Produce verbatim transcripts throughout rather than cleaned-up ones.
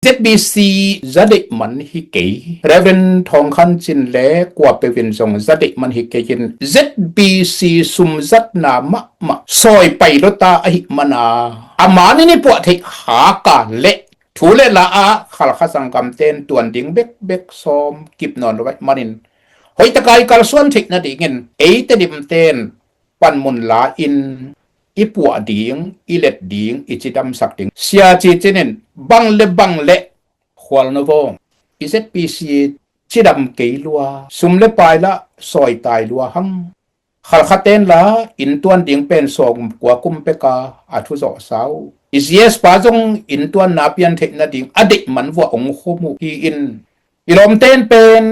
Z B C za deih man hi kei. Reverend Thawng Khan Cin le kua peuh in zong za deih man hi kei in, Z B C sum zatna mahmah sawi pai lua ta ahih man a, a manin i puah theih hak a leh thu le la ah Khalkha sanggamte in tuan ding bekbek sawm kip nawn lo ahih manin, hoih taka i kalsuan theih nadingin ei Tedimte in panmun la in i puah ding, i let ding, i cidamsak ding. Sia Ci Cin in bang le bang le khual no vawng, i Z B C cidam kei lua, sum le pai la sawi tai lua hang. Khalkhate in la inntuan ding pen sawmkua kum pek a a thu zawhsa uh. I Z S pa zong inntuanna pian theih nading a deih man vua hong khum uh hi in, i lawmte in pen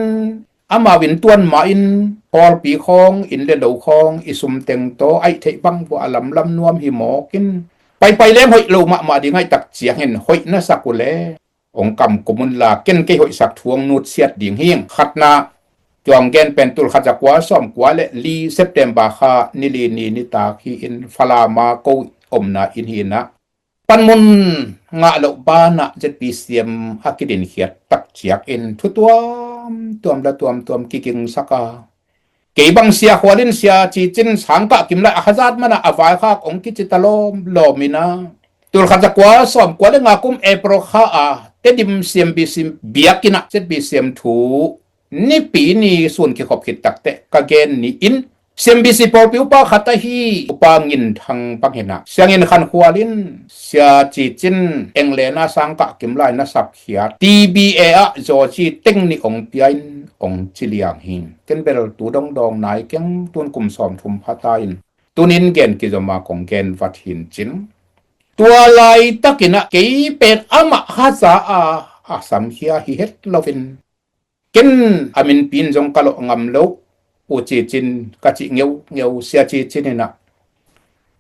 amau inntuan mah in pawlpi khawng, inn le lo khawng, i sum teng tawh aih theih bang vua a lamlam nuam hi mawk in, paipai leng hoih lo mahmah ding ahih tak ciangin hoih na sak uh le hong kam kum un la, ken kei hoihsak thu hong nutsiat ding hi. Khatna, tua hong gen pen tulkhat zakua sawmkua le li September kha ni li ni nitak hi in, Falam a ko omna inn hi in ah, panmun ngah loh banah Z B C M a kidinkhiat tak ciangin thu tuamtuam la tuamtuam kigingsak a, kei bang Sia Khual in Sia Ci Cin sangkah kim lai a hazat man a a vaikhak hong kici ta lawmlawm in ah, tulkhat zakua sawmkua le nga kum April kha a Tedim C M B C biakinn ah Z B C M thu nipi ni sun kikhop khit takteh ka gen ni in, C M B C pawlpi upa khat ahi Upa Ngin Thang bang hi in ah, Sia Ngin Khan Khual in Sia Ci Cin eng le na sangkah kim lai na sapkhiat T B A ah zawzi teng nih hong pia in hong ci liang hi. Ken bel tu dongdong nai keng, tun kum sawmthum pha ta in, tunin gen kizom a kong gen vat hi in cin. Tua laitakin ah kei pen amah haza a a samkhia hi het lo in, ken a minpi in zong ka lawh ngam lo. U Ci Cin ka cih ngeungeu, Sia Ci Cin in ah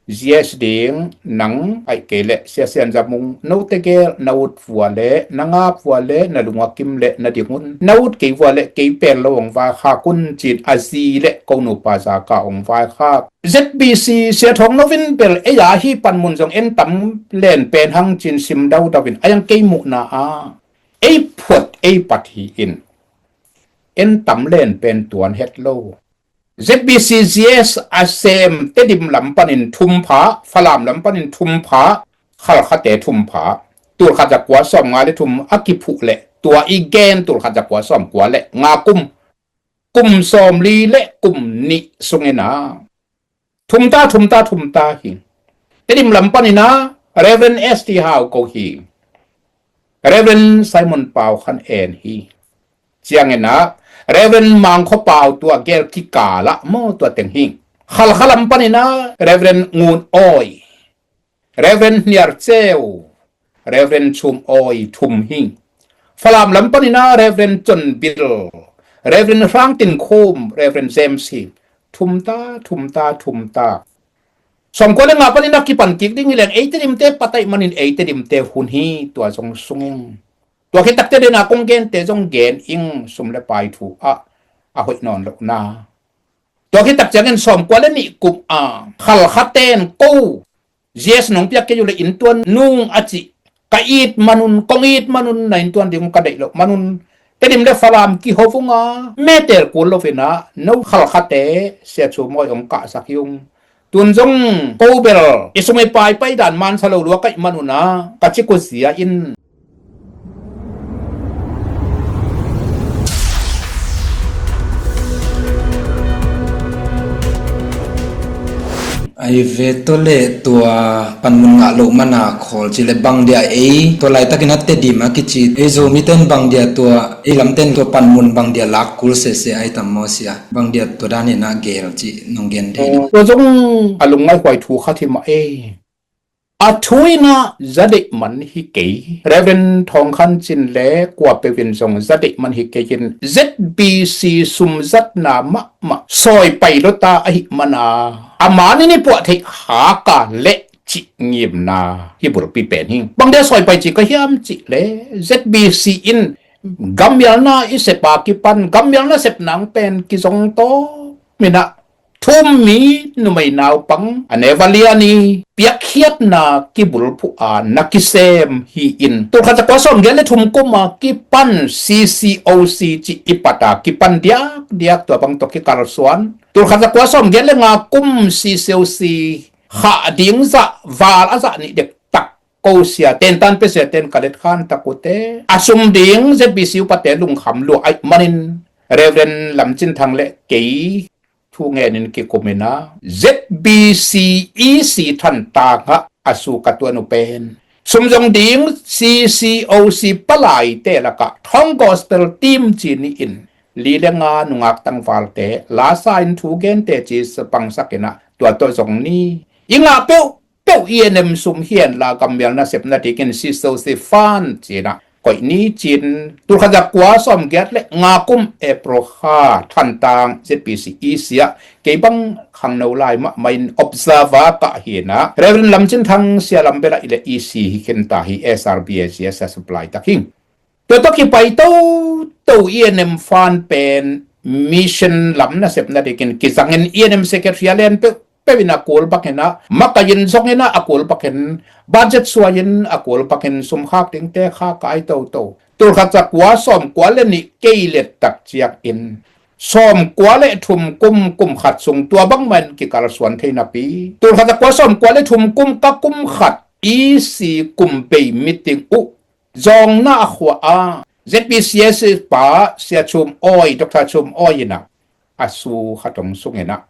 Z S ding, nang aih kei leh Sia Sian Za Mung, note gel na ut vua leh, na ngap vua leh, na lung a kim leh na ding un, na ut kei vua leh kei pel lo hong vaikhak un ci in a zi le ko nupa zaka hong vaikhak. Z B C Sia Thawng No in bel ei a hi panmun zong en tam len pen hang ci in sim daudau in, a yang kei muhna a ei phuat ei pat hi in, en tam len pen tuan het lo. Z B C Z S a sem Tedim lam panin thum pha, Falam lam panin thum pha, Khalkhate thum pha, tulkhat zakua sawmnga le thum a kiphuh leh tua i gen tulkhat zakua sawmkua le nga kum, kum sawmli le kum nih sungin ah thum ta, thum ta, thum ta hi. Tedim lam panin ah Reverend S T Hau ko hi. Reverend Simon Pau Khan En hi. Ciangin ah Reverend Mang Khaw Pau, tua gel kikal ah maw, tua teng hi. Khalkha lam panin ah Reverend Ngun Awi, Reverend Hniar Ceu, Reverend Chum Awi, thum hi. Falam lam panin ah Reverend Chon Bil, Reverend Hrang Tin Khum, Reverend James hi. Thum ta, thum ta, thum ta. Sawmkua le nga panin ah kipan kik ding hi leng ei Tedimte pat ahih manin ei Tedimte hun hi, tua zong sung ing. Tua khit takteh den a kong gente zong gen ing, sum le pai thu ah a hoih nawn lohna. Tua khit tak ciangin sawmkua le nih kum a Khalkhate in ko Z S nong piak kei uh le inntuan nung a cih, ka it man un, kong it man un, na inntuan ding uh ka deih loh man un, Tedim le Falam kiho vung a, meter kul lo in ah, no Khalkhate Sia Chum Awi hong kahsak hi ung. Tun zong ko bel i sum i pai pai dan mansa lo lua ka hih man un ah, ka cik uh zia in. Ai ve, tua le tua panmun ngah loh man a khawl cih le bang dia ei, tua laitakin a Tedim a kici ei Zomite in bang dia tua, ei lamte in tua panmun bang dia lak kul sese ai tam maw Sia? Bang dia tua dan in a gel cih nong gen thei na? Tua zong a lungngaih huai thu khat hi mah ei. A thu in ah za deih man hi kei. Reverend Thawng Khan Cin le kua peuh in zong za deih man hi kei in, Z B C sum zatna mahmah sawi pai lua ta ahih man a, a manin i puah theih hak a leh cih ngimna hi bulpi pen hi. Bang dia sawi pai ci ka hiam cih le, Z B C in gammialna i sep a kipan, gammialna sep nang pen kizong tawm in ah, Thum mi numei naupang a neva lian i piakkhiatna kibulphuh a na kisem hi-in, tulkhat zakua sawmgiat le thum kum a kipan C C O C cih i pat a kipan diakdiak tua bang tawh kikalsuan. Tulkhat zakua sawmgiat le nga kum C C O C khah ding zah val a zah nih dektak ko sia tentan pe sia ten ka let khan takute a sum ding Z B C upate lungkham lua aih manin Reverend Lam Cin Thang le kei thu ngenin kikum ina Z B C E C Thantlang ah a su ka tuan uh pen sum zong ding C C O C palaite lakah Thong Gospel Team ci ni-in li le nga nungak tangvalte lasa in thu gente ci pangsak ina tua tawh zong ni i ngah peuh peuh E N M sum hi henla gammial nasep nadingin C C O C fund ci ina koih ni cin tulkhat zakua sawmgiat le nga kum April kha Thantlang Z B C E C ah kei bang khangno lai mahmah in observer kah hi ina Reverend Lam Cin Thang sia lam bel ah i le E C hi khin ta hi S R B A C S a supply tak hing. Tua tawh kipai toto E N M fund pen mission lam nasep nadingin kizangin E N M secretary a len peuh peuh in a kul bangin ah makai in zongin ah a kul bangin budget suai in a kul bangin sumkhak dingte kha kai toto. Tulkhat zakua sawmkua le nih kei let tak ciangin sawmkua le thum kum kum khat sung tua bangmah in kikalsuan thei napi tulkhat zakua sawmkua le thum kum ka kum khat E C kum bei meeting uh Zawngna a khua a Z B C S pa Sia Chum Awi, Doctor Chum Awi in ah a su khat hong sung in ah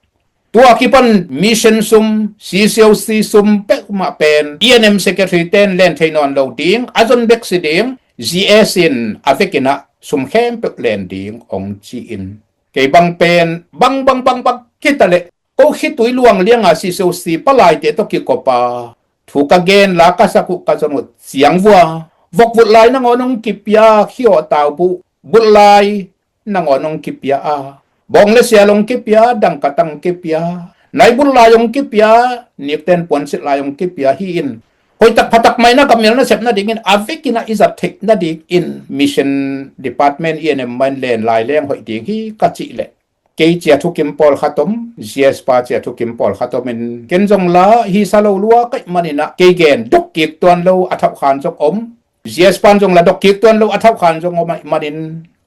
tua kipan mission sum, C C O C sum peuhmah pen E N M secretary ten len thei nawn lo ding, a zon bek si ding, G S in a vek in ah sum khempeuh len ding hong ci in kei bang pen bang bang bang bang khita leh ko khitui luang lianga C C O C palaite tawh kikop a thu ka gen la ka sak uh ka zon uh ciang vua vokvut lai nangawn hong kipia, khio taubuh bulh lai nangawn hong kipia a, bawng le sial hong kipia, dangkatang hong kipia, naibulh lai hong kipia, nikten puansilh lai hong kipia hi in hoihtak phatak mah in a gammial nasep nadingin a vek in ah i zat theih nadingin mission department E N M mah in len lai leng hoih ding hi ka cih leh kei cia thukim pawlkhat om, G S pa cia thukim pawlkhat om in ken zong la hi sa lo lua kaih man in ah kei gen dok kik tuan lo a thauhkhan zong om, G S pan zong la dok kik tuan lo a thauhkhan zong om aih man in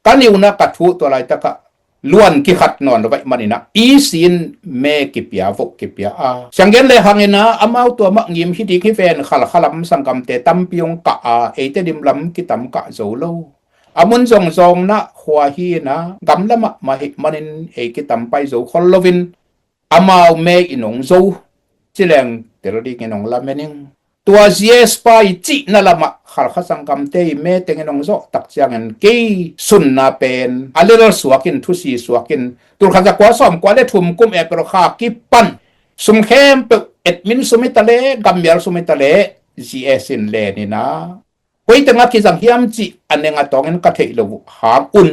ka niuna ka thu tua laitak ah luan kikhat nawn lo vaih man in ah E C in me kipia, voh kipia a siang gen le hang in ah amau tua mah ngim hi ding hi ven, Khalkha lam sanggamte tampi hong kah a eite dim lam kitam kah zo lo. A mun zong zawngna khua hi in ah gamla mahmah hi manin ei kitam pai zo khol lo in amau me in hong zo ci leng tel dingin hong lamen ing. Tua G S pa i cihna lamah Khalkha sanggamte i me tengin hong zawh tak ciangin kei sunna pen a lel suak in, thusi suak in, tulkhat zakua sawmkua le thum kum April kha kipan sum khempeuh admin sum hi ta leh, gammial sum hi ta leh, G S in len in ah koi tengah kizang hiam cih a neng a tawngin ka theih loh uh hang un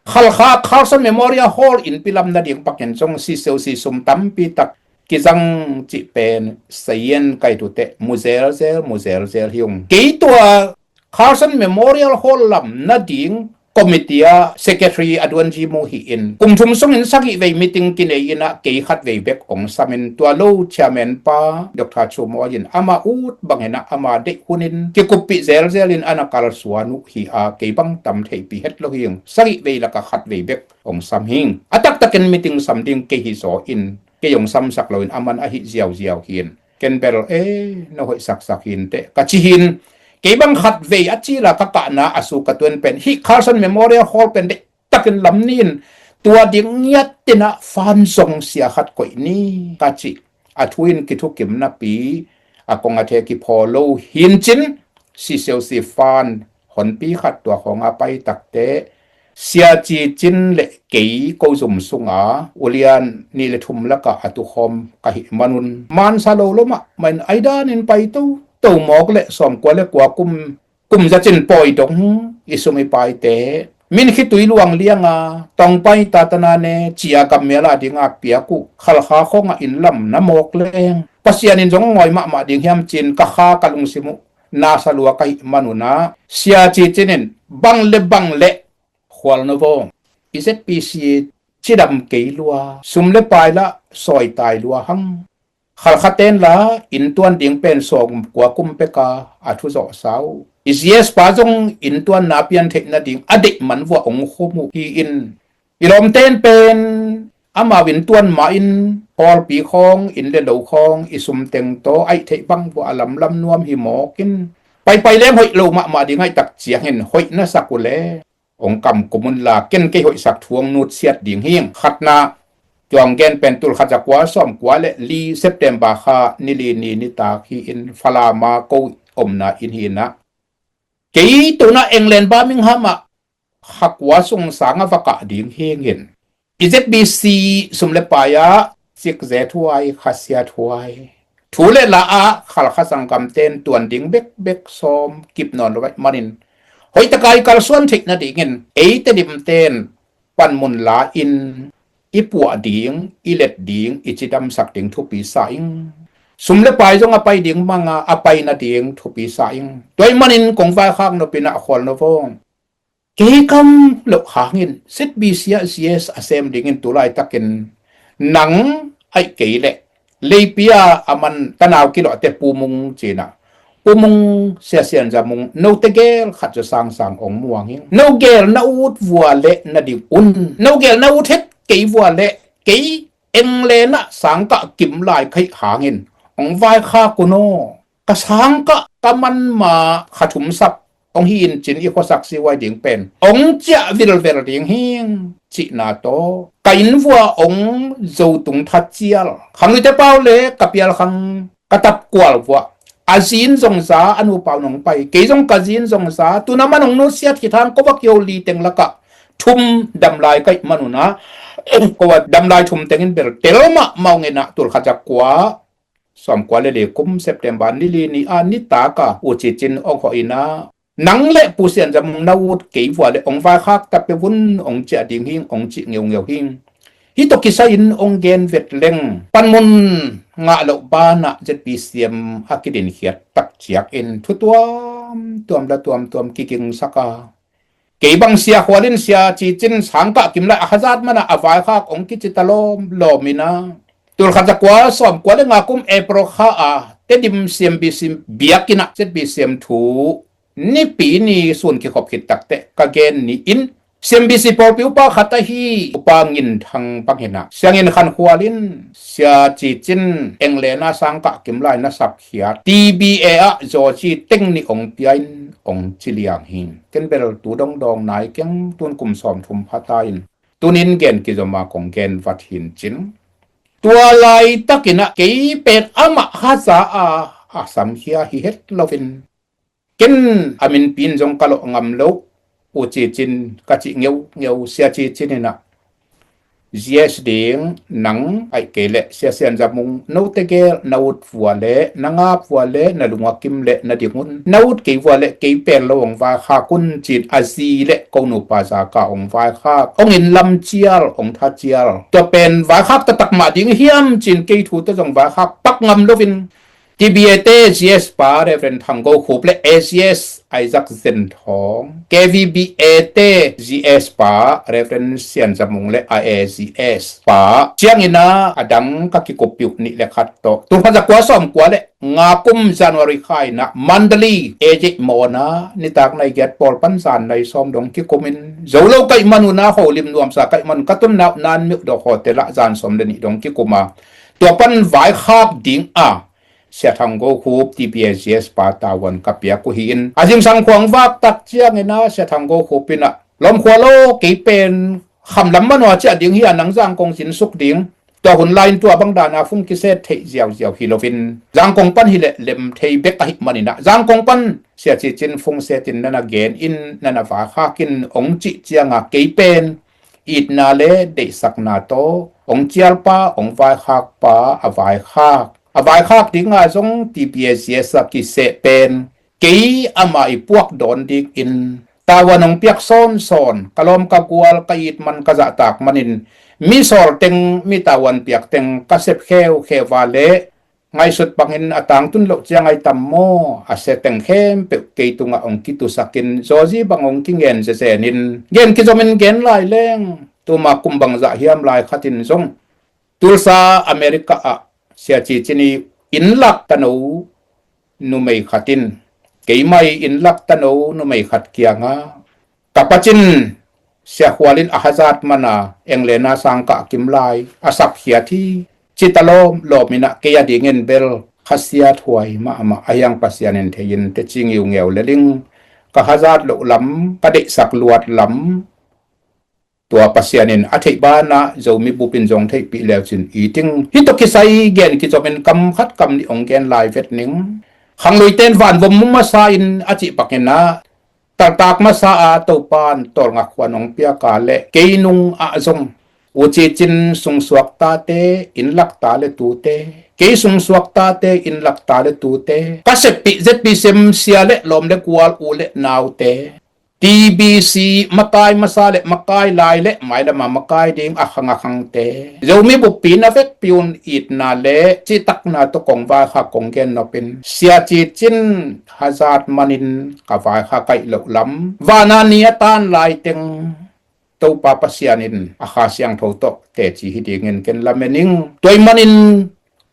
Khalkha Carson Memorial Hall innpi lam nading pakin zong C C O C sum tampi tak kizang cih pen sayan kai tute mu zelzel, mu zelzel hi ung. Kei tua Carson Memorial Hall lam nading committee ah secretary a duanzi mu hi in kum thum sungin sagih vei meeting kinei in ah kei khat vei bek hong sam in tua lo chairman pa Doctor Chum Awi in amah ut bangin ah ama deih hunin kikuppih zelzel in a na kalsuan uh hi a kei bang tam theihpih het lo hi ung. Sagih vei lakah khat vei bek hong sam hi ing. A taktakin meeting sam ding kei hi zaw in kei hong samsak lo in aman ahi ziauziau hi in ken bel e na hoih saksak hi inteh ka ci hi in kei bang khat vei a cila ka kahna a su ka tuan pen hih Carson Memorial Hall pen deih takin lam ni in tua ding ngiat in ah fan zong sia khat koih ni ka cih a thu in kithukim napi a kong a the kiphaw lo hi in cin C C O C fan honpi khat tua khawng a pai takte Sia Ci Cin le kei ko zum sunga ulian nih le thum lakah a tukhawm ka hih manun mansa lo lo mahmah in aidan in pai toto mawk le sawmkua le kua kum kum zacin pawi dong i sum i paite min khitui luang lianga tawngpai tatana ne cia gammial a dinga piak uh Khalkha khawngah inn lam na mawk leng Pasian in zong ngawi mahmah ding hiam cin ka kha ka lungsim uh nasa lua ka hih manun ah Sia Ci Cin in bang le bang le khual no vawng i Z P C cidam kei lua, sum le pai lah sawitai lua hang. Khalkhaten la inntuan ding pen sawmkua kum peka a thuzawhsa uh. I G S pa zong inntuanna pian theih nading a deih man vua ong khum uh hi-in, i lawmten pen amau inntuan mah in pawlpi khawng, inn le lo khawng, i sumteng tawh aih theih bang vua a lamlam nuam hi mawkin, paipai leng hoih lo mahmah ding aih tak ciangin hoih na sak uh le ong kamkum unla, ken kei hoihsak thu ong nutsiat ding hing. Khatna, tua ong gen pen tulkhat zakua sawmkua le li September kha ni li ni nitak hi-in, Falam a ko omna inn hi-in ah, kei tuna England Birmingham ah kha kua sung sangah va kah ding hingin, i Z B C sum le pai ah cikzet huai, khasiat huai, thu le la ah Khalkha sanggamten tuan ding bekbek sawm kip nawn lo ahih manin, hoihtak a i kalsuan theih nadingin ei Tedim ten panmun la-in i puah ding, i let ding, i cidamsak ding thupi sa ing. Sum le pai zong a pai ding mang a, a pai nading thupi sa ing. Tua ahih manin kong vaikhak nop in ah khual no vong. Kei kam loh hangin Z B C ah G S a sem dingin tu laitakin nang aih kei leh leipi a a man ka nau kilawhte Pu Mung ci-in ah, Pu Mung, Sia Sian Za Mung, note gel khat zaw sangsang ong muang ing. No gel na ut vua leh na ding un. No gel na ut het kei vua leh kei England ah sangkah kim lai ka hih hangin ong vaikhak un aw. Ka sangkah ka man ma kha thum sap ong hi in cin, i khuasak sihuai ding pen ong ciah vilvel ding hing cihna tawh, ka inn vua ong zo tung tha cial. Khangluite pau le ka pial khang, ka tapkual vua a zin zong za, a nupa un ong pai, kei zong ka zin zong za, tuna man ong nusiat khit hang ko va kiho li teng lakah thum damlai ka hih man un ah, ko va damlai thum tengin bel tel mahmah ong en ah, tulkhat zakua sawmkua le li kum September ni li ni a nitak a U Ci Cin ong hawh in ah, nang le Pu Sian Za Mung na ut kei vua leh ong vaikhak ta peuh un, ong ciah ding hing, ong cih ngeungeu hing. Hih tawh kisai-in ong gen vet leng, panmun ngah loh banah Z B C M a kidinkhiat tak ciangin thu tuamtuam la tuamtuam kigingsak a, kei bang sia khual in Sia Ci Cin sangkah kim lai a hazat man ah a vaikhak ong kici ta lawmlawm in ah, tulkhat zakua sawmkua le nga kum April kha a Tedim C M B C biakinn ah Z B C M thu nipi ni sun kikhop khit takteh ka gen ni in, C M B C pawlpi upa khat ahi Upa Ngin Thang bang hi in ah, Sia Ngin Khan khual in Sia Ci Cin England a sangkah kim lai na sapkhiat T B A ah zawzi teng nih ong pia in ong ci liang hi. Ken bel tu dongdawng nai keng, tun kum sawmthum pha ta in, tunin gen kizom a kong gen vat hi in cin. Tua laitakin ah kei pen amah haza a a samkhia hi het loin, ken a minpi in zong ka lawh ngam lo. U Ci Cin ka cih ngeungeu, Sia Ci Cin in ah, G S ding nang aih kei leh Sia Sian Za Mung, note gel na ut vua leh, na ngap vua leh, na lung a kim leh na ding un. Na ut kei vua leh kei pen lo ong vaikhak un, ci-in a zi le ko nupa zaka ong vaikhak, ong inn lam cial, ong tha cial. Tua pen vaikhak taktak mah ding hiam, ci-in kei thu tawh zong vaikhak pak ngam loin, T B A te G S pa Reverend Thang Go Khup le A G S Isaac Zen Thawng, K V B A te G S pa Reverend Sian Za Mung le A A G S pa ciangin ah a dang ka kikuppih uh nih le khat tawh, tulkhat zakua sawmkua le nga kum January kha in ah Mandalay A J Mawna nitak nai giat pawl pan zan nai sawm dong kikum in, zo lo ka hih man un ah, holim nuamsa ka hih man un, ka tunna uh Nan Myo Do hotel ah zan sawm le nih dong kikum a, tua pan vaikhak ding a Sia Thang Go Khup T B A G S pa tavuan ka piak uh hi in, a zingsang khua ong vak tak ciangin ah Sia Thang Go Khup in ah, lawm khual aw, kei pen kham lam man ua ciah ding hi a, nang Zangkong zin suk ding. Tua hun lai-in tua bang dan a phung kiset theih ziauziau hi loin, Zangkong pan hi leh lem thei bek ahih manin ah, Zangkong pan Sia Ci Cin phung set in na na gen in, na na vaikhak in ong cih ciang a, kei pen itna le deihsakna tawh ong cial pa, ong vaikhak pa a vaikhak, a vaikhak ding a zong T B A G S a kiseh pen kei amah i puak dawn dingin tavuan ong piak sawnsawn, ka lawm ka gual, ka it man ka zahtak manin, mi sawl teng, mi tavuan piak teng ka sep kheukheu a leh, ngaihsut bangin a tangtun loh ciang ai tam maw, a sia teng khempeuh kei tungah ong kitusak in, zawzi bang ong kingen zezen in, gen kizom in gen lai leng, Tuma kum bangzah hiam lai khatin zong Tulsa, America ah Sia Ci Cin i inn lakta no numei khatin, keimah i inn lakta no numei khat kiangah, ka pacin Sia Khual in a hazat mana Englena sangkah kim lai a sapkhiat hi, cita lawm lawm inah kei a dingin bel khasiat huai mahmah a hiang Pasian in thei in teci ngiungeu leling, ka hazat loh lam, ka deihsak luat lam, tua Pasian in a theih banah Zomi bupin zong theihpih leucin i ting. Hih tawh kisai gen kizomin kam khat kam nih hong gen lai vet ning. Khangluiten vanvom mu masa in a cih bangin ah, taltak masa a Topan tawlngak huan hong piaka le kei nung ah zong U Ci Cin sungsuak tate, inn lakta le tute, kei sungsuak tate, inn lakta le tute, ka seppih Z B C M sia le lawm le gual u le naute, T B C makai masa le makai lai le mailama makai ding a khang a khangte, Zomi buppi na vekpi un itna le cihtakna tawh kong vaikhak kong gen nopin, Sia Ci Cin hazat manin ka vaikhak aih loh lam, vana ni a tan lai teng Topa Pasian in a Kha Siangtho tawh teci hi dingin ken lamen ing. Tua ahih manin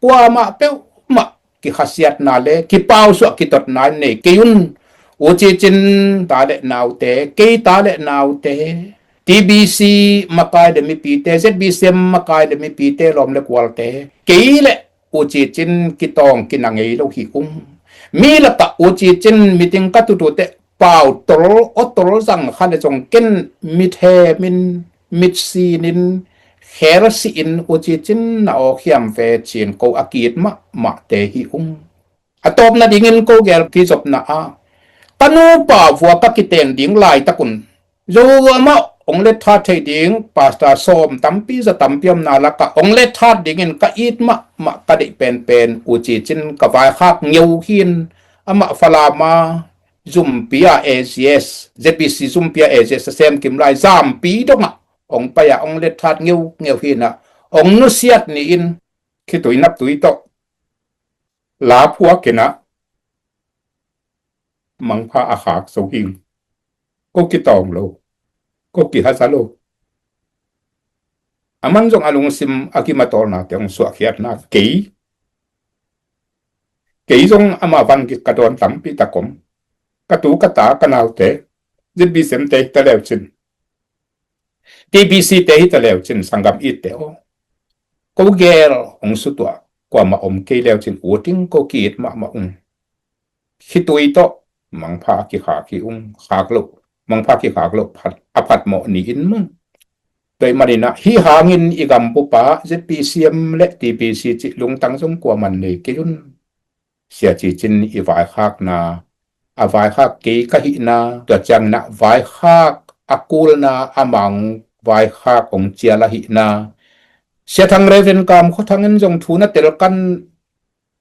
kuamah peuhmah kikhasiatna le kipausuah kitotna in nei kei un. U Ci Cin ta le naute, kei ta le naute, T B C makai le mipite, Z B C M makai le mipite, lawm le gualte, kei le U Ci Cin kitawng kina ngei lo hi ung. Mi lakah U Ci Cin meeting ka tutute pau tol aw tol zang kha le zong ken mithemin mitsinin khelsihin U Ci Cin na awkhiam ve cin ko a kiit mahmahte hi ung. A tawpna dingin ko gel kizopna ah ka nupa vua ka kiteng ding laitakun Zo amah hong let that thei ding pastor sawm tampi za tampi omna lakah hong let that dingin ka it mahmah ka deih penpen U Ci Cin ka vaikhak ngeu hin, amah Falama zumpi a A G S, Z B C zumpi a A G S a sem kim lai zampi dongah hong pai ah hong let that ngeu ngeu hinah hong nusiat ni-in khitui naptui tawh la phuakinah mangpha a khak zo hing. Ko kitawng lo, ko kihaza lo. A man zong a lungsim a kimatawlnate hong suahkhiatna kei, kei zong ama vangik ka dawn tampi takom. Ka tu ka ta ka naute, Z B C M te hita leucin, T B C te hita leucin, sanggam itte aw, ko gel hong sutuah kuamah om kei leucin uting ko kiit mahmah ung. Khitui tawh mangpha a kikhak hi ung, khak loh, mangpha kikhak loh phat, a phatmawh ni-in mung. Tua ahih maninah hih hangin i gambupa Z B C M le T B C cih lungtang zong kuaman nei kei un. Sia Ci Cin i vaikhakna, a vaikhak kei ka hihna, tua cianginah vaikhak a kulna a mang vaikhak hong cial ahihna, Sia Thang Reverend Kam Khua Thang in zong thu na telkan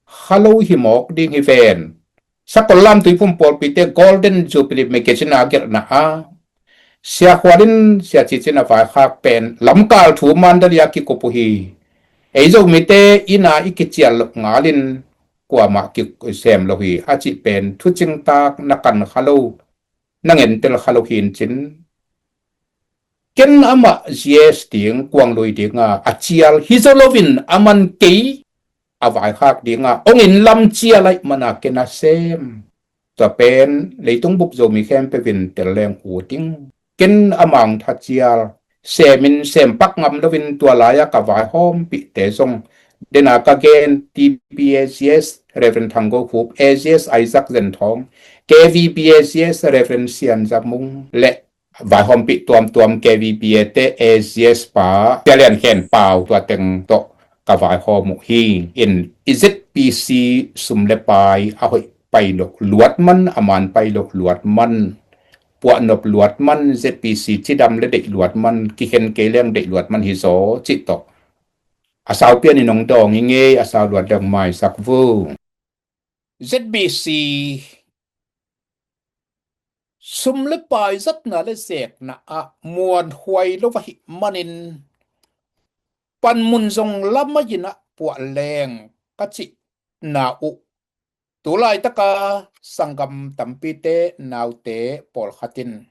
kha lo hi mawk ding hi ven. Sakol lam Tuiphum pawlpite Golden Jubilee Magazine a gelhna a Sia Khual in Sia Ci Cin a vaikhak pen lamkal thu Mandalay a kikup uh hi. Ei Zomite inn a i kicial loh ngalin kuamah kisem lo hi a cih pen thucingtak na kan kha lo, na ngentel kha lo hi in cin. Ken amah G S ding kuang lui dinga a cial hi zo loin a man kei a vaikhak dinga hong inn lam cial ahih mana ken a sem. Tua pen leitung bup Zomi khempeuh in tel leng ut ing. Ken amah hong thacial semin sem pak ngam loin tua lai-a ka vaihawmpihte zong, dena ka gen T B A G S Reverend Thang Go Khup, A G S Isaac Zen Thawng, K V B A G S Reverend Sian Za Mung le vaihawmpih tuamtuam K V B A te A G S pa Sia Lian Khen Pau, tua teng tawh ka vaihawm uh hi. In i Z B C sum le pai a hoih pai loh luat man, a man pai loh luat man, puahnop luat man, Z B C cidam le deih luat man, kikhen kei leng deih luat man hi zaw cih tawh a sau pianin hong dawng hi ngei, a sau luat leng maisak vu. Z B C sum le pai zatna le zekna ah muanhuai lo ahih manin panmun zong lam a inah puah leng ka cihna uh tu laitaka sanggam tampite naute pawlkhat in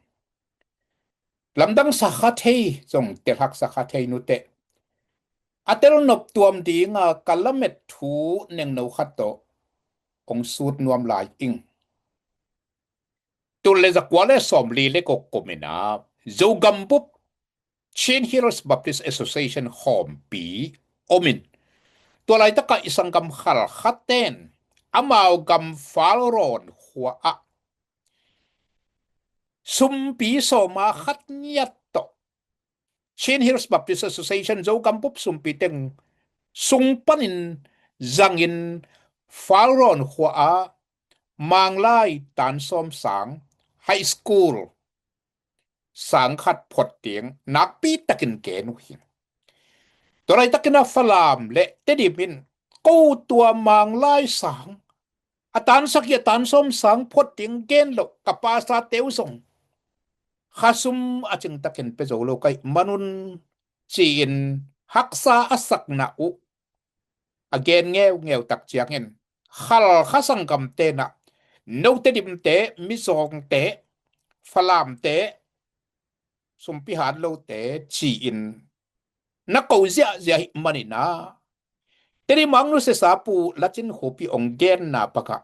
Lamdang sakha thei zong telhak sakha thei nute a tel nop tuam dinga ka lamet thu nengno khat tawh hong sut nuam lai ing. Tul le zakua le sawmli le guk kum in a Zogam bup Chin Hills Baptist Association khawmpi om in, tua laitaka i sanggam Khalkha ten amau gam Falrawn khua ah sumpi sawma khat ngiat tawh Chin Hills Baptist Association Zogam bup sumpi teng sung panin zangin Falrawn khua ah Manglai tan sawm sang high school sang khat phot ding nakpi takin gen uh hi. Tua laitakin a Falam le Tedim in ko tua Manglai sang a tan sagih a tan sawm sang phot ding gen loh ka pastor te uh zong khasum a cingtakin pia zo lo ka hih manun ci-in haksa a sakna uh a gen ngeungeu tak ciangin Khalkha sanggam tenah no Tedimte, Mizawngte, Falamte, sumpi hat lote ci-in na ko ziahziah hih manin a Tedim a hong nusiasa Pu Lacin Khup i hong genna bangah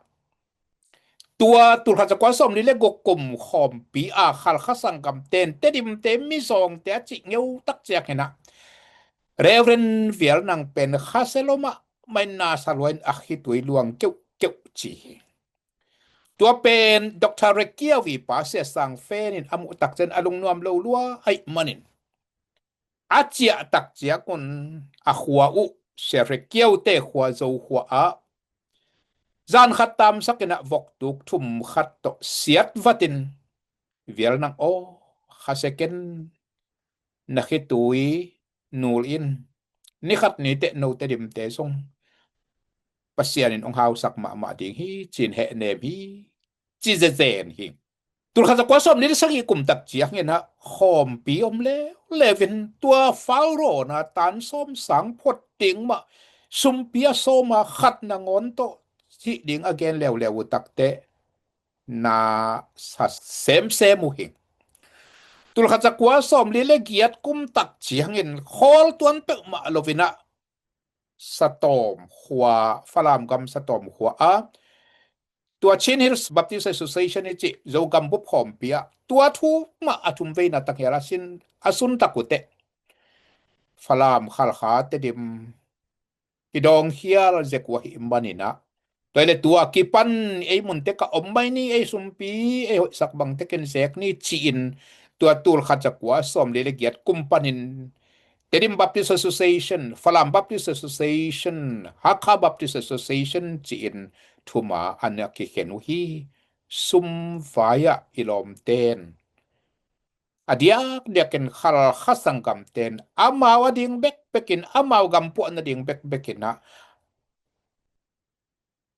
tua tul khat zakua sawmli le guk kum khawmpi a Khalkha sanggam ten Tedimte, Mizawngte a cih ngeu tak ciangin a Reverend Vial Nang pen Khasia lom ah maina saluain a khitui luang keuhkeuh ci hi. Tua pen Doctor Rekiau i pa Sia Sang Fen in a muh tak ciang a lungnuam lo lua ahih manin a ciah tak ciangun a khua uh Sia Rekiau te khua Zo khua ah zan khat tamsakin a vok tuk thum khat tawh siat vatin Vial Nang aw, Khasia ken na khitui nul in ni khat ni teh no Tedimte zong Pasian in hong hausak mahmah ding hi ci-in hehnem hi ci zezen hi. Tul khat zakua sawmli le sagih kum tak ciangin a khawmpi om leuleu in tua Falrawn a tan sawm sang phot ding mah sumpi a sawma khat nangawn tawh hih ding a gen leuleu uh tak teh na sa semsem uh hi. Tul khat zakua sawmli le giat kum tak ciangin khawl tuan peuhmah lo in a Satawm khua, Falam gam Satawm khua a tua Chin Hills Baptist Association i cih Zogam bup khawmpi ah tua thu mah a thumveina tanghial a sin a sun tak uh teh Falam, Khalkha, Tedim i dawng khial zek uh ahih manin a tua hi le tua kipan ei munte ka om mai ni, ei sumpi ei hoihsak bangte ken zek ni ci-in tua tul khat zakua sawmli le giat kum panin Tedim Baptist Association, Falam Baptist Association, Hakha Baptist Association ci-in thuma an a kikhen uh hi. Sum vai-ah i lawmten a diakdiakin Khalkha sanggamten amau a ding bekbekin, amau gampuahna ding bekbekin ah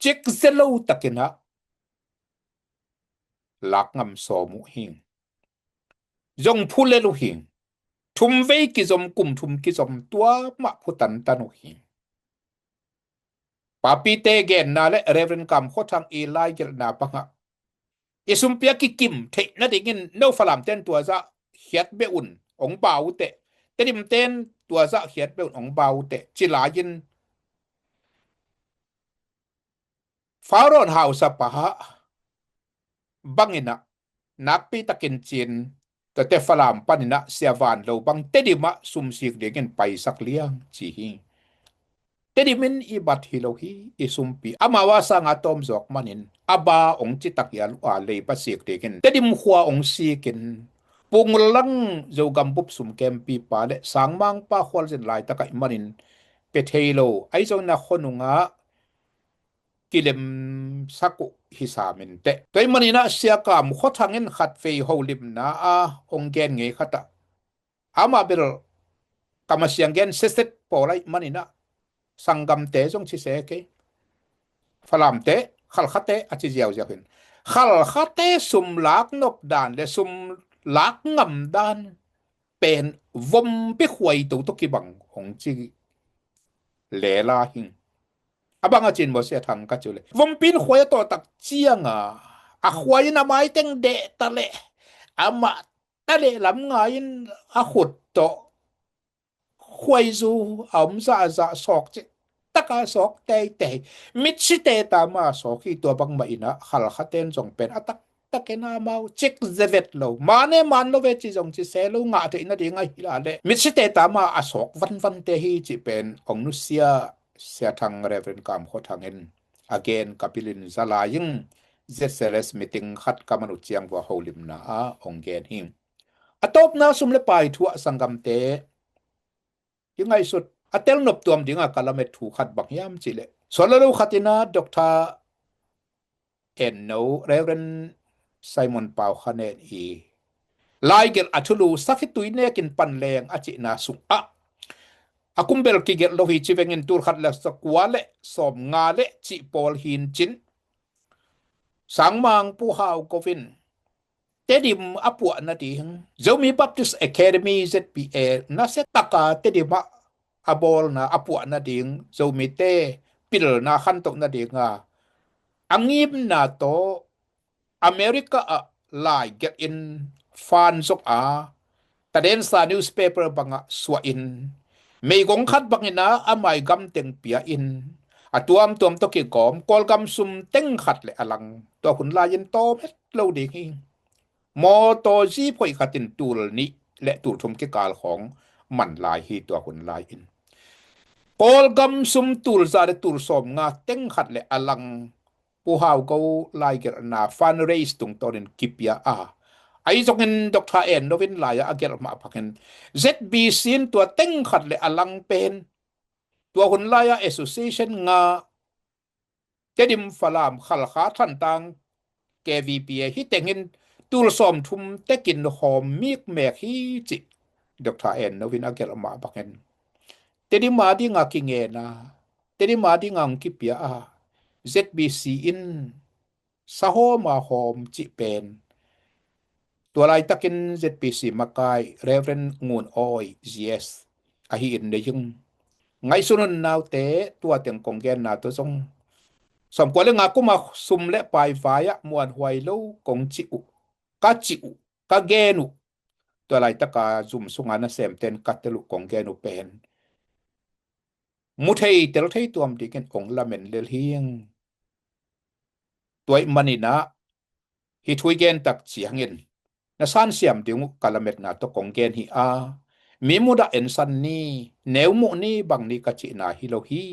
cikzia lo takin ah lakngam sawm uh hi. Zong phulel uh hi. Thumvei kizom, kum thum kizom, tua mah phutantan uh hi. Papite genna le Reverend Kam Khua Thang i laigelhna bangah i sumpi a kikim theih nadingin no Falamten tua zah khiat beh un, hong bau uh teh, Tedimten tua zah khiat beh un, hong bau uh teh ci lai-in Faro in hausapa bangin ah nakpi takin ci-in tuate Falam panin ah Sia Van Lo bang Tedim ah sumsik dingin paisak liang ci hi. Tedim in i bat hi lo hi, i sumpi. Amau a sanga tawm zawk manin a ba hong citak hial uh a, leiba sik dingin Tedim khua hong sikin Punglang Zogam bup sumkempipa le sangmangpa khualzin laitak ahih manin pia thei lo, ahi zongin a khuanungah kilemsak uh hi sam inteh. Tua ahih manin ah Sia Kam Khua Thang in khatvei holimna a hong gen ngei khat ah, amah bel ka masiang gen setset pawl ahih manin ah sanggamte zong ci se kei, Falamte, Khalkhate a ci ziauziau hi. Khalkhate sum lak nop dan le sum lak ngam dan pen vompi khuai toto kibang hong ci lela hi. A bang a ci-in maw Sia Thang ka ci uh leh, vompi in khuai a tawh tak cianga a khuai in a maiteng deh ta leh amah ta leh lam ngai in a khut tawh khuaizu a om zahzah sawk cih taka sawk teitei. Mitsite tama sawk hi. Tua bangmah inah Halkha ten zong pen a taktakin amau cik zevet lo, mane man lo ve ci zong ci se lo, ngah theih nading ahi la leh mitsite tama a sawk vanvante hi cih pen ong nusia Sia Thang, Reverend Kam Khua Thang in a gen ka pilin zalai ing. Z C L S meeting khat ka man uh ciang vua holimna a ong gen hi. A tawpna sum le pai thu ah sanggamte i ngaihsut a telnop tuam dinga ka lamet thu khat bang hiam cih leh, sual lo khat inah Doctor Enno, Reverend Simon Pau Kha Nen i laigelh a thulu Sakhi Tui Nekin Pan Leng a cihna sungah a kumbel kigelh lo hi ci vengin, tul khat le za kua le sawm nga le cih pawl hin cin Sangmang Pu Hau Ko in Tedim a puah nading, Zomi Baptist Academy, Z B A, nasia taka Tedim ah a bawlna a puah nading, Zomite pilna khantoh nadinga a ngimna tawh America ah laigelh in fan zong a, Tadensa newspaper bangah suah in, meigong khat bangin a, a maigam teng pia in, a tuamtuam tawh kigawm Kawlgam sum teng khat le a lang tua hun lai-in tawm het lo ding hi. Mawtaw zi phoih khatin tul nih le tul thum kikal khawng man lai hi. Tua hun lai-in Kawlgam sum tul za le tul sawm nga teng khat le a lang Pu Hau Ko laigelhna fundraise tungtawnin kipia a, ahi zongin Doctor Enno in lai-ah a gelh mah bangin Z B C in tua teng khat le a lang pen tua hun lai-ah association nga, Tedim, Falam, Halkha, Thantlang, K V P A hi tengin tul sawm thum tekin hawm mikmek hi cih Doctor Enno in a gelh mah bangin Tedim a dinga kingena, Tedim a dinga hong kipia a, Z B C in sahawm a hawm cih pen tua laitakin Z B C makai Reverend Ngun Awi G S ahi in nei ing. Ngaihsun un naute, tua teng kong genna tawh zong sawmkua le nga kuma sum le pai vai-ah muanhuai lo kong cih uh, ka cih uh, ka gen uh, tua laitaka zum sunga nasemten ka tel uh kong gen uh pen mu thei tel thei tuam dingin ong lamen lel hing. Tua ih maninah hih thu i gen tak ciangin na sansiam ding uh ka lametna tawh kong gen hi a, mi mudah ensan ni, neu muh ni bang ni ka cihna hi lo hi.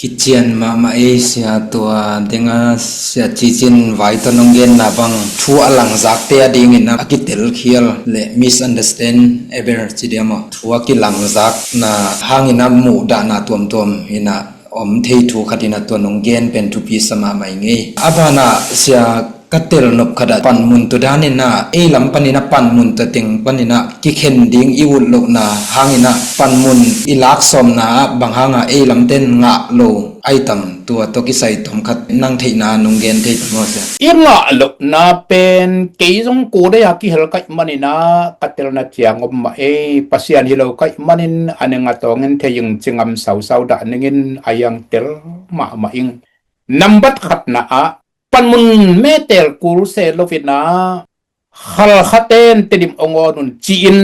Kician mahmah ei sia, tua dinga sia cicin vai tawh nong genna bang thu a langzakte a dingin a kitelkhial le misunderstand ever ci dia maw, thu a kilangzakna hangin a muhdahna tuamtuam inah om thei thu khat inah tua nong gen pen thupi sa mahmah ing ei. A banah sia ka telnop khatah panmun tua daninah ei lam paninah panmun tua teng paninah kikhen ding i ut lohna hanginah panmun i lak sawmna ah bang hanga ei lamten ngah lo ai tam, tua tawh kisai tom khat nang theihna nong gen thei tam aw sia. I ngah lohna pen kei zong ko dei a kihel kaih maninah ka telna ciang om mah ei, Pasian hi lo kaih manin a ning a tawngin thei ing, ci ngam sausau dah ningin a hiang tel mahmah ing. Nambat khatna ah panmun metel kul se lovinah Halkhaten Tedim ong awn un ci-in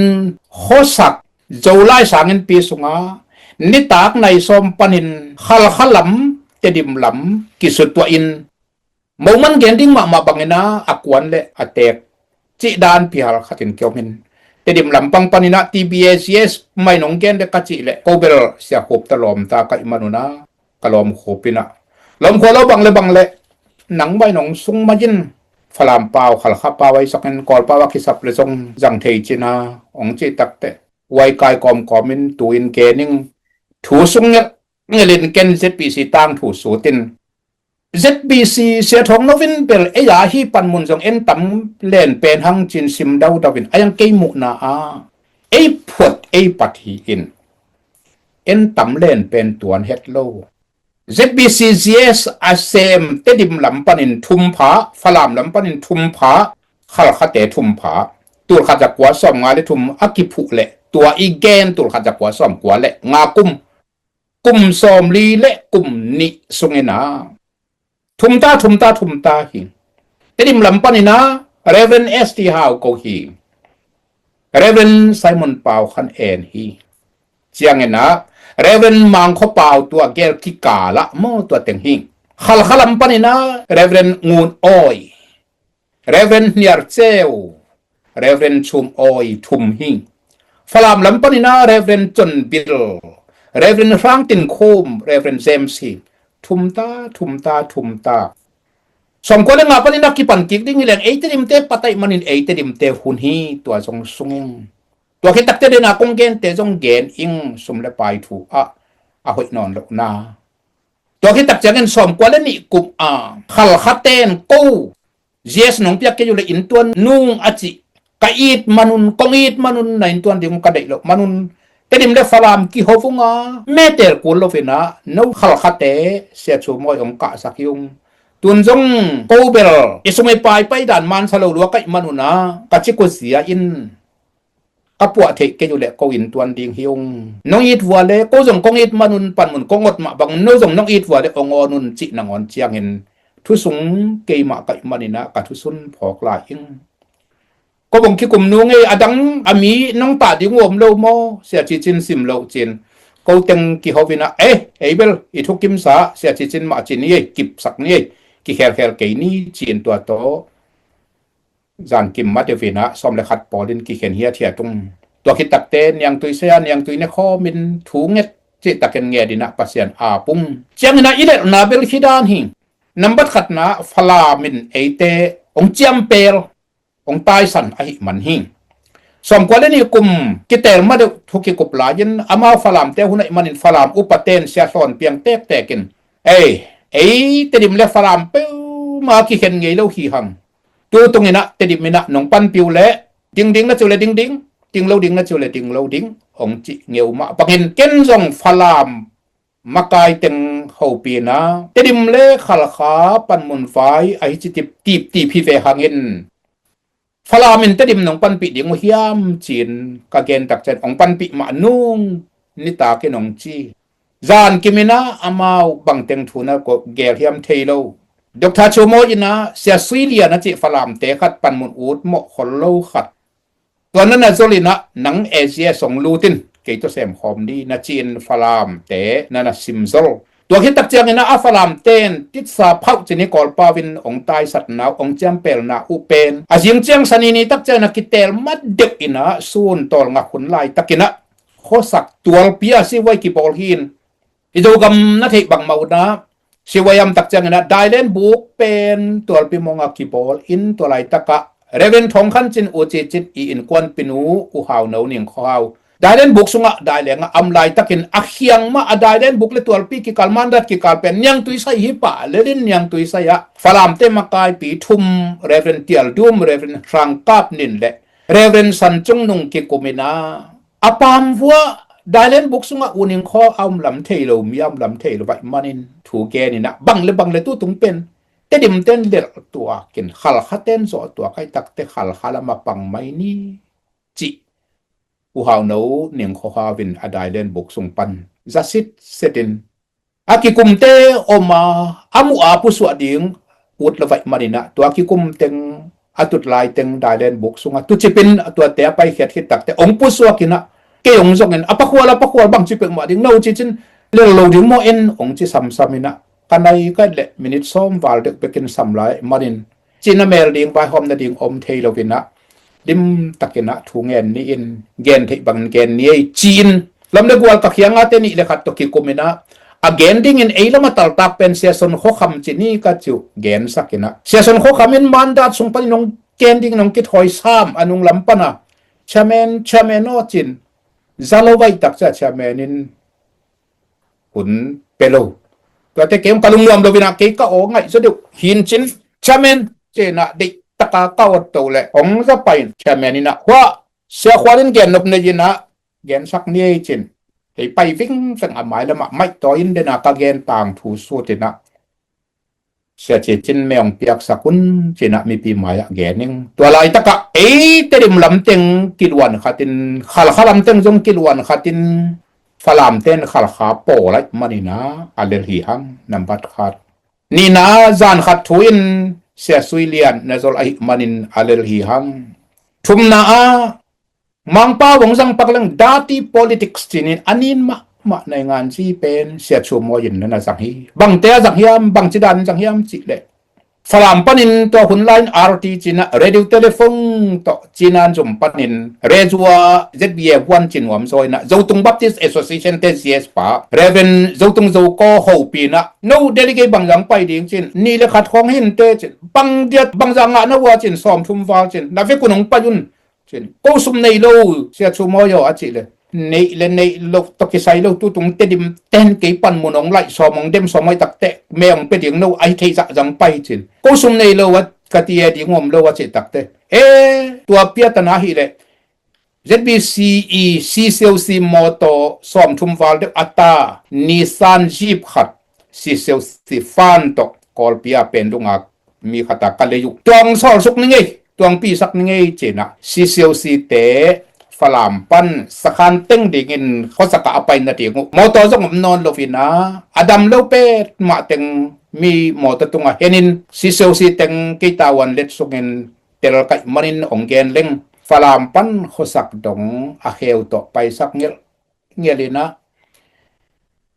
khuasak Zolai sangin pi sunga nitak nai sawm panin Halkha lam, Tedim lam kisutuahin moman gen ding mahmah bangina a kuan le a teek cih dan pi halkhatin kiom in, Tedim lampang paninah T B A C S mai nong gen le ka cih le ko bel sia khup ta lawm ta kaih manuna ka lawm khup inah lawm khua lo bang le bang le nang mai nong sung mai in, Falam pau, Halkha pau, aisakin Kawl pau a kisap le zong zang thei cina ong cih takteh waikai kawmkawmin tu-in gen ing. Thu sung ngelh ngelhin ken Z B C tangthu sutin Z B C sia thawng novin bel ei a hi panmun zong en tam len pen hang cin sim daudauin a hiang kei muhna a ei phuat ei pat hi in en tam len pen tuan het lo. Z B C Z S a sem Tedim lam panin thum pha, Falam lam panin thum pha, Halkhate thum pha, tulkhat zakua sawm nga le thum a kiphuh le tua i gen tulkhat zakua sawm kua le nga kum, kum sawm li le kum nih sungina thumta, thumta, thumta hi. Tedim lam panina Reverend S T Hau ko hi. Reverend Simon Pau Khan En hi. Ciangin ah Reverend Mang Khaw Pau, tua gel kikal ah maw, tua teng hi. Khalkha lam panin ah Reverend Ngun Awi, Reverend Hniar Ceu, Reverend Chum Awi, thum hi. Falam lam panin ah Reverend Chon Bil, Reverend Hrang Tin Khum, Reverend James hi. Thum ta, thum ta, thum ta. Sawmkua le nga panin ah kipan kik ding hi leng, ei Tedim te pat ahih manin ei Tedim te hun hi, tua zong sung ing. Tua khit takte den a kong gente zong gen ing, sum le pai thu ah a hoih nawn lo na. Tua khit tak ciangin sawmkua le nih kum a Khalkha ten ko G S nong piak kei uh leh inntuan nung a cih, ka it manun, kong it manun, na inntuan ding ka deih loh manun, Tedim le Falam kiho vung a, metel kul lo in ah, no Khalkhate Sia Chum Awi hong kahsak hi ung. Tun zong ko bel i sung i pai pai dan mansa lo lua ka hih manun ah, ka ci kua zia in ka puah theih kei uh leh ko inntuan ding hi ung. Nong it vua le ko zong kong it manun, panmun kong ot mah bang, no zong nong it vua le hong awn un, cih nangawn ciangin thu sung keimah ka hih manin ah ka thusun phawk lai ing. Ko bang kikum nung ei, a dang a mi nong tah ding uh om lo maw, Sia Ci Cin sim loh cin. Ko teng kiho in ah, eh, ei bel i thukimsa Sia Ci Cin mah ci ni ei, kipsak ni ei, kikhelkhel kei ni, ci-in tua tawh zankim ma deuh in ah sawm le khat pawlin kikhen hiathiat ung. Tua khit takte niangtui saya, niangtui ne khawmin thu nget cihtakin nget in ah Pasian ap ung. Ciangin ah i lelhna bel hi dan hi. Nambat khatna, Falam in eite hong ciampel, hong taisan ahih man hi. Sawmkua le nih kum kiteel ma deuh thu kikup lai-in, amau Falamte hun ahih manin Falam upaten Sia Hlawn Piang tektek in, ei, ei Tedim le Falam peuhmah kikhen ngei lo hi hang. Tu tung in ah Tedim in ah nong panpih uh leh dingding na ci uh leh dingding, ding lo ding na ci uh leh ding lo ding, hong cih ngeu mah bangin ken zong Falam makai teng hopih in ah Tedim le Khalkha panmun vai ahi ci tip tip tip hi ve hangin, Falam in Tedim nong panpih ding uh hiam, ci-in ka gen tak ciang, hong panpih mah nung, nitakin hong ci. Zankim in ah amau bangteng thu na ko gel hiam thei lo. Doctor Chum Awi in ah Sia Sui Lian a cih Falamte khat panmun ut mawh khol lo khat, tua na na zol in ah nang A G S hong lut in kei tawh sem khawm ni, na ci-in Falamte na na sim zol. Tua khit tak ciangin ah a Falamten titsa phauh ci ni, Kawlpau in hong taisatna uh, hong ciampelna uh pen a zing ciang Sani ni tak ciangin ah kiteel ma deuh in ah sun tawlnga hun laitakin ah khuasak tualpi ah sivuai kibawl hi in, i Zogam na theih bangmah un ah sivuai am tak ciangin ah Dailen buk pen tualpi mawng ah kibawl in, tua laitak ah Reverend Thawng Khan Cin, U Ci Cin i innkuanpinu, U Hau No Ning Khaw Hau, Dailen buk sungah daileng ah a om laitakin a khiang mah a Dailen buk le tualpi kikal, mandat kikal pen niangtui sai hi pah lel in, niangtui sai ah Falamte makaipi thum, Reverend Tial Dum, Reverend Hrang Kap Nin le Reverend San Cung Nung kikum in ah a pamvua Dailen buk sungah U Ning Khaw a om lam thei lo, mi a om lam thei lo ahih manin thu gen in ah bang le bang le tu tung pen Tedimten lelh tuak in Khalkhaten zawh tuak ahih takte Khalkha lam a pang mai ni, cih U Hau No Ning Khaw Hau in a Dailen buk sung pan za sitset in a kikumte om a, a muh a pusuah ding ut lo ahih manin ah tua kikum teng, a tut lai teng Dailen buk sungah tucip in a tuate a paikhiat khit takte hong pusuak in ah kei hong zong in, a pakhual, a pakhual, bangci peuhmah ding, no, ci cin, lel lo ding maw en, hong ci samsam in ah ka nai ka et leh minit sawm val deuh bekin sam lai ahih manin, cihna mel ding, vaihawmna ding om thei lo in ah dim takin ah thu ngen ni in, gen theih bangin gen ni ei, ci-in lam le gual ka khiang a te nih le khat tawh kikum in ah a gen dingin ei lam a taltak pen Sia Son Khaw Kham ci ni ka ci uh gensak in ah, Sia Son Khaw Kham in mandat sung panin hong gen dingin hong kithawi sam a nung lam pan a, chairman, chairman aw, cin za lo vaih tak ciah chairman in hun pe lo. Tuate kei hong ka lungnuam lo in ah kei ka aw ngaih zaw deuh hi in cin, chairman, ci in ah deih taka ka awt to leh hong za pai in chairman in ah, hua, Sia Khual in gen nop nei in ah gensak ni ei, cin. Kei pai vingveng a mai lamah maihtawi in den a ka gen tangthu sut in ah, Sia Ci Cin me hong piaksak un, ci in ah mipi mai ah gen ing. Tua laitak ah ei Tedim lam teng kiluan khat in, Khalkha lam teng zong kiluan khat in, Falamten Khalkha pawl ahih manin ah a lel hi hang, nambat khat. Nihna, zan khat thu in Sia Sui Lian na zol ahih manin a lel hi hang. Thumna ah Mangpau hong zang pak leng dirty politics cinin a nin mahmah naingan ci pen Sia Chu Mawi in na zang hi. Bangte a zang hiam, bangci danin zang hiam cih leh, Falam panin tua hun lain R T cinah, radio telephone tawh cinan zum panin, Rezua Z B A one ci nuam zaw inah, Zotung Baptist Association te Z S pa Reverend Zotung Zoko hopih inah, no delegate bangzah pai ding cin, nih le khat khawng hinte cin, bang diat bangzah ngah na ua cin, sawmthum val cin, na vekun hong pai un. Cin, ko sum nei lo, Sia Chu Mawi aw a cih le, neih le neih lo, tawh kisai lo, tutung Tedim ten kei pan mun hong laih sawm hong dem sawm hoih takteh, me hong pia ding no, ahi theih zahzah pai cin. Ko sum nei lo a, ka ti e ding om lo a cih takteh. E, tua piatana hi le, Z B C E, C C O C mawtaw sawmthum val deuh a ta, Nissan Jeep khat, C C O C fan tawh Kawlpi a pen lungak mi khata ka lei uh. Tuang sawlsuk ni ngei, tuang pisak ni ngei cinah, C C O C te Falam pan sakhan teng dingin khuasakah a pai nading uh. Mawtaw zong om nawn lo inah, a dam lo pet mah teng mi mawtaw tungah henin C C O C teng kei tauan let sungin tel kaih manin hong gen leng, Falam pan khuasak dong a kheu tawh paisak ngelh ngelh inah,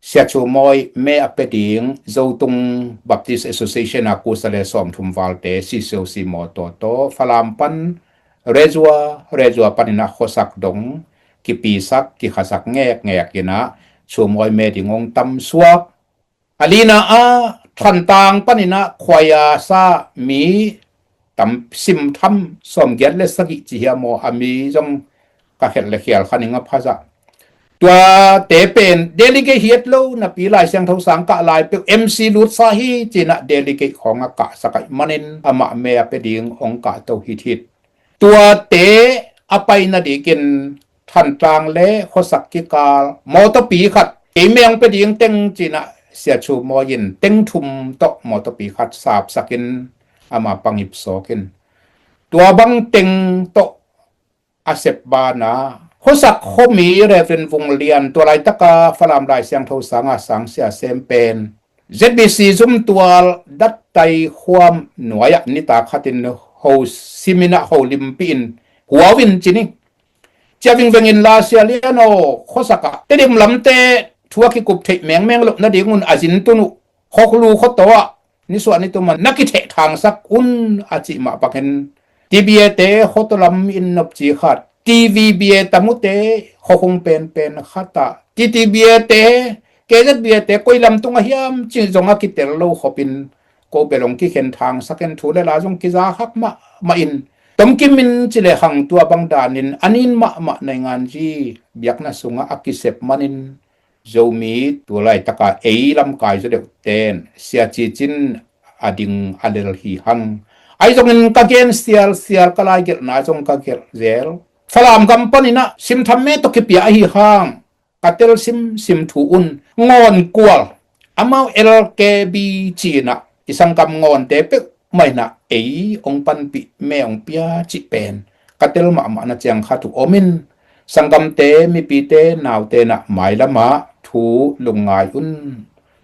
Sia Chu Mawi me a pia ding, Zotung Baptist Association a kusa le sawmthum valte, C C O C mawtaw tawh, Falam pan Rezua, Rezua paninah khuasak dong, kipisak, kikhasak ngekngek inah, Chu Mawi me ding hong tam suak. A lina ah Thantlang paninah khuaia sa mi tam simtham sawmgiat le sagih ci hiam aw, a mi zong ka khelh le khial kha ning a phazah. Tuate pen delegate hiat lo napi Lai Siangtho sang kah lai peuh M C lut sa hi cinah delegate khawng a kah sa kaih manin amah me a pia ding hong kah to hithit. Tuate a pai nadingin Thantlang le khuasak kikal mawtawpi khat kei me hong pia ding teng cinah Sia Chu Mawi in teng thum tawh mawtawpi khat sapsakin ama pangip sawkin, tua bang teng tawh a sep bana khuasak khuami Reverend Vung Lian, tua laitaka Falam Lai Siangtho sanga sangsia sem pen Z B C zumtual dattai khuam nuai-ah nitak khatin ho siminah ho limpihin huau in cini. Cia vingvengin la Sia Lian aw, khuasakah Tedim lamte thu a kikup theih mengmeng loh nadingun a zintun uh Khoklu khuataw ah nisuah nituman na kitheh thangsak un a cih mah bangin T B A te khuataw lam in nopci khat, T V B A tamute khuakhung penpen khatah, T T B A te, K Z B A te koi lam tung a hiam cih zong a kitel lo khopin ko bel hong kikhen thangsakin thu le la zong kiza khak mahmah in, tomkim in ci le hang tua bang danin a nin mahmah naingan zi biakna sungah a kisep manin Zomi tu laitaka ei lamkai zaw deuh ten Sia Ci Cin a ding a lel hi hang. Ahi zongin ka gen sialsial, ka laigelhna zong ka gelh zel. Falam gam paninah simtham me tawh kipia ahi hang ka tel simsim thu un, Ngawn Kual, amau L K B cinah i sanggam Ngawnte peuh mah inah ei hong panpih me hong pia cih pen ka tel mahmahna ciang khat uh om in, sanggamte, mipite, naute nah mailamah thu lungngai un.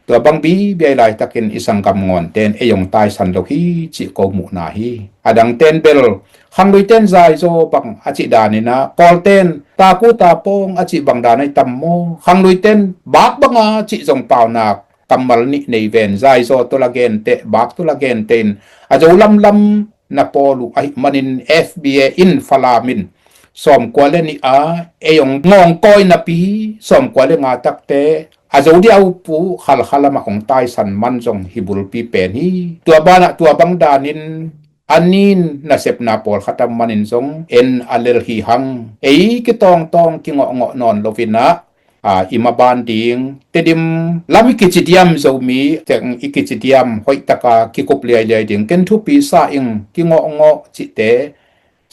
Tua bang bibiai laitakin i sanggam Ngawnte in ei hong taisan lo hi cih ko muhna hi. A dangte in bel khangluite in zaizaw bang a cih daninah, Kawlte in taku tapawng a cih bang dan ahi tam maw, khangluite in bak banga cih zong paunak kammal nih nei ven, zaizaw tawh la genteh, bak tawh la genteh in a zo lamlam na pawl uh ahi manin F B A in Falam in sawmkua le nih a ei hong ngawngkawi napi sawmkua le nga takte a zo diau pu khalkhalamah hong taisan man zong hi bulpi pen hi. Tua banah tua bang danin a nin nasepna pawlkhat a manin zong en a lel hi hang. Ei kitawngtawng kingawhngawh nawn loinah, a, i maban ding, Tedim lam i kicidiam, Zomi teng i kicidiam hoihtaka kikup liailiai ding ken thupi sa ing, kingawhngawh cihte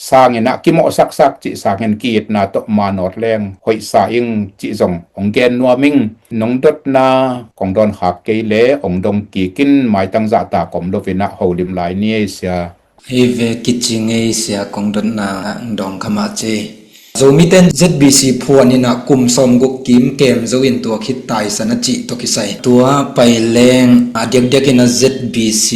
sanginah kimawhsaksak cih sangin ki-itna tawh manawt leng hoih sa ing cih zong hong gen nuam ing. Nong dotna kong dawn khak kei le hong dong kik in, maitang zahtak om loinah holim lai ni ei sia. Hei ve, kici ngei sia, kong dotna ah hong dawng kha mah ci. Zomite in Z B C phuan in ah kum sawmguk kim kem zo in tua khit taisan a cih tawh kisai. Tua pai leng a diakdiak in ah Z B C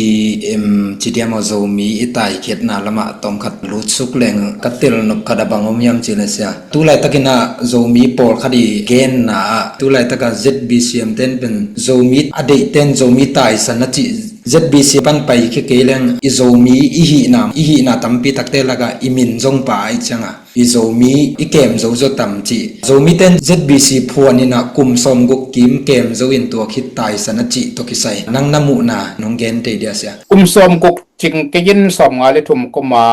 em ci diam aw, Zomi i taikhiatna lamah tawmkhat lutsuk leng ka tel nop khat a bang om hiam cih leh sia, tu laitakin ah Zomi pawlkhat i genna ah tu laitak ah Z B C em ten pen Zomi a deihte in Zomi taisan a cih, Z B C pan paikhia kei leng i Zomi i hihna, i hihna tampi takte lakah i min zong pha ahih ciangah i Zomi i kem zo zaw tam cih. Zomite in Z B C phuan in ah kum sawmguk kim kem zo in tua khit taisan a cih tawh kisai nang na muhna nong gen thei dia sia? Kum sawmguk cing kei in, sawmnga le thum kum a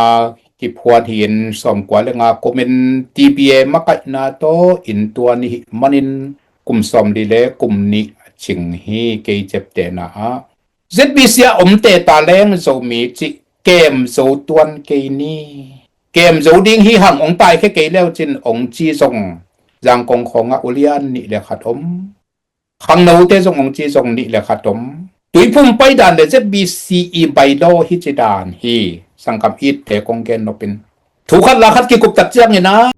kiphuan hi in, sawmkua le nga kum in T B A makaihna tawh inntuan i hih manin kum sawmli le kum nih cing hi. Kei ciaptehna ah Z B C a omte ta leng Zomi cih kem zo tuan kei ni. Kem zo ding hi hang, hong taikhia kei le uh cin hong ci zong Zangkong khawngah ulian nih le khat om. Khangnote zong hong ci zong nih le khat om. Tuiphum paidan le Z B C i bylaw hi ci dan hi. Sanggam itte kong gen nop in, thu khat la khat kikup tak ciangin ah